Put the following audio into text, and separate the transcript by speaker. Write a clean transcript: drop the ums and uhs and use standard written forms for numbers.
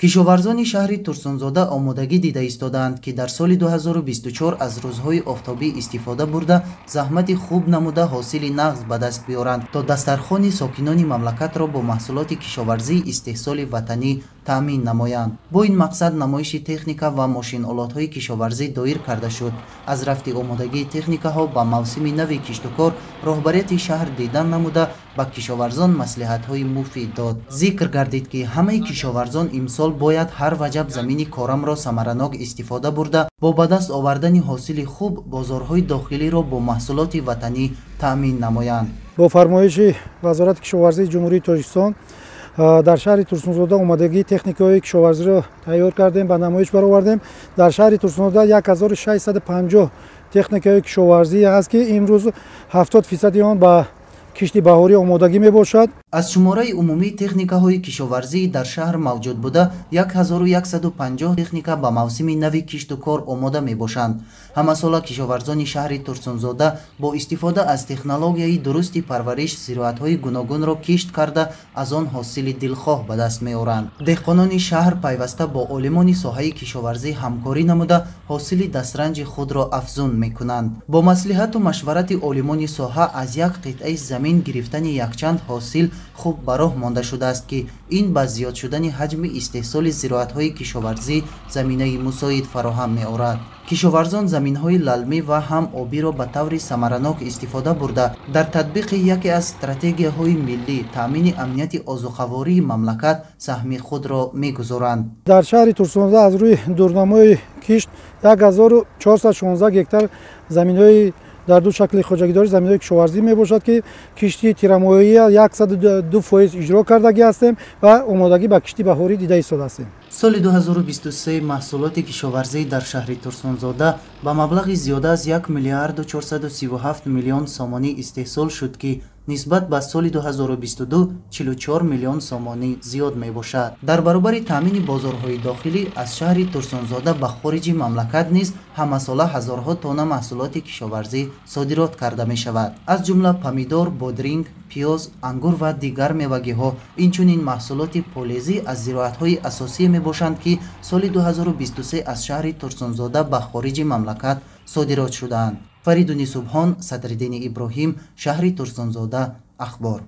Speaker 1: Кишоварзони шаҳри Турсунзода омодагӣ дида истодаанд, ки дар соли 2024 аз рӯзҳои офтобӣ истифода бурда, заҳмати хуб намуда, ҳосили нағз ба даст биёранд, то дастархони сокинони мамлакатро бо маҳсулоти кишоварзии истеҳсоли ватанӣ таъмин намоянд. Бо ин мақсад намоиши техника ва мошинолотҳои кишоварзӣ доир карда шуд. Аз рафти омодагии техникаҳо ба мавсими нави киштукор роҳбарияти шаҳр дидан намуда, ба кишоварзон маслиҳатҳои муфид дод. Зикр гардид, ки ҳамаи кишоварзон имсол бояд ҳар ваҷаб замини корамро самаранок истифода бурда, бо ба даст овардани ҳосили хуб бозорҳои дохилиро бо маҳсулоти ватанӣ таъмин намоянд.
Speaker 2: Бо фармоиши Вазорати кишоварзии Ҷумҳурии Тоҷикистон дар шаҳри Турсунзода омодагии техникаҳои кишоварзиро тайёр кардем, ба намоиш баровардем. Дар шаҳри Турсунзода 1650 техникаҳои кишоварзӣ ҳаст, ки имрӯз 70 фисади он ба кишти баҳорӣ омодагӣ мебошад.
Speaker 1: Аз шумораи умумии техникаҳои кишоварзӣ дар шаҳр мавҷуд буда, 1150 техника ба мавсими нави кишту кор омода мебошанд. Ҳамасола кишоварзони шаҳри Турсунзода бо истифода аз технологияи дурусти парвариш зироатҳои гуногунро кишт карда, аз он ҳосили дилхоҳ ба даст меоранд. Деҳқонони шаҳр пайваста бо олимони соҳаи кишоварзӣ ҳамкорӣ намуда, ҳосили дастранҷи худро афзун мекунанд. Бо маслиҳату машварати олимони соҳа аз як қитъаи замин гирифтани якчанд ҳосил хуб ба роҳ монда шудааст, ки ин ба зиёд шудани ҳаҷми истеҳсоли зироатҳои кишоварзӣ заминаи мусоид фароҳам меорад. Кишоварзон заминҳои лалмӣ ва ҳам обиро ба таври самаранок истифода бурда, дар татбиқи яке аз стратегияҳои миллӣ, таъмини амнияти озуқавории мамлакат, саҳми худро мегузоранд.
Speaker 2: Дар шаҳри Турсунзода аз рӯи дурнамои кишт 1416 гектар заминҳои дар ду шакли хоҷагидорӣ, заминҳои кишоварзӣ мебошад, ки кишти тирамоҳия 102% иҷро кардагӣ ҳастем ва омодагӣ ба кишти баҳорӣ дида истодаастем.
Speaker 1: Соли 2023 маҳсулоти кишоварзӣ дар шаҳри Турсунзода ба маблағи зиёда аз 1 миллиарду 437 миллион сомонӣ истеҳсол шуд, ки нисбат ба соли 2022 44 миллион сомонӣ зиёд мебошад. Дар баробари таъмини бозорҳои дохилӣ, аз шаҳри Турсунзода ба хориҷи мамлакат низ ҳамасола ҳазорҳо тонна маҳсулоти кишоварзӣ содирот карда мешавад. Аз ҷумла помидор, бодринг, пиёз, ангур ва дигар мевагиҳо, инчунин маҳсулоти полезӣ аз зироатҳои асосие мебошанд, ки соли 2023 аз шаҳри Турсунзода ба хориҷи мамлакат содирот шудаанд. Фаридуни Субҳон, Садриддини Иброҳим, шаҳри Турсунзода, Ахбор.